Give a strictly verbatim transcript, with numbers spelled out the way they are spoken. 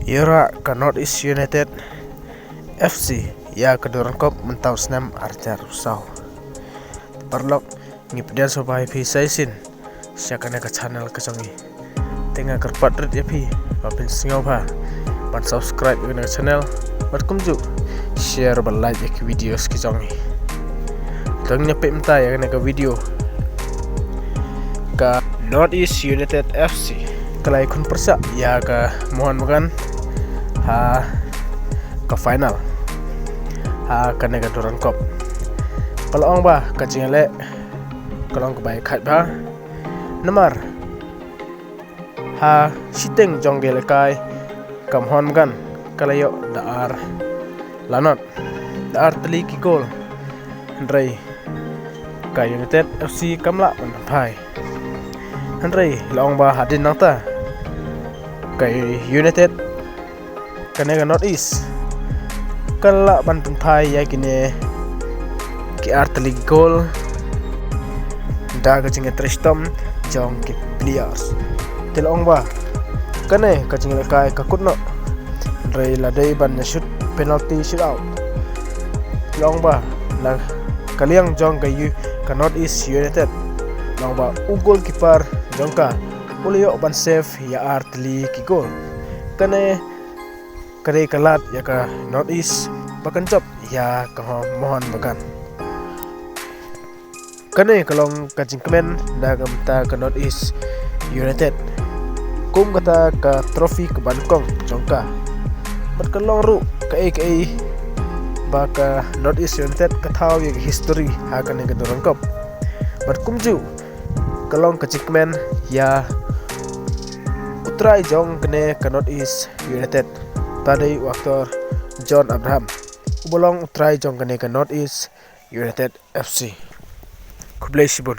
Ïa ka North East United F C ïa ka Durand Cup mynta u snem arhajar arphew saw. Paralok, ngi pdiang sngewbha ïa phi sa shisien sha kane ka channel ka jong ngi. Te nga kyrpad rit ïa phi ba phin sngewbha ban subscribe ïa kane ka channel bad kumjuh share bad like ïa ki videos ki jong ngi. Te ngin ïa peit mynta ïa kane ka video. Ka North East United F C ka la ïakhun pyrshah ïa ka Mohun Bagan ha ka final ha kane ka Durand Cup. Ka la ong ba ka jingïaleh ka long kaba ïakhaid bha, namar ha shiteng jong ka ïalehkai ka Mohun Bagan ka la ïoh da ar la not, da ar tylli ki goal. Hynrei ka United F C kam lah ban pynphai. Hynrei la ong ba hadien nangta ka United, kane ka North East, ka lah ban pynphai ïa kine ki ar tylli ki goal da ka jingïatrei shitom jong ki players. Te la ong ba kane ka jingïalehkai ka kut noh, hynrei la dei ban ïa shoot penalty shootout. Te la ong ba na ka liang jong ka U- ka North East United, la ong ba u goalkeeper jong ka u la ïoh ban save ïa ar tylli ki goal. Kane ka dei ka lad ïa ka North East ba kan jop ïa ka Mohun Bagan. Kane ka long ka jingkmen na ka bynta ka North East United kum kata ka trophy kaba nyngkong jong ka. Bad ka long ruh kaei kaei ba ka North East United ka thaw ïa ka history ha kane ka Durand Cup. Bad kumjuh ka long ka jingkmen ïa u trai jong kane ka North East United, ba dei u actor John Abraham, uba long u trai jong kane ka North East United F C. Khublei shibun.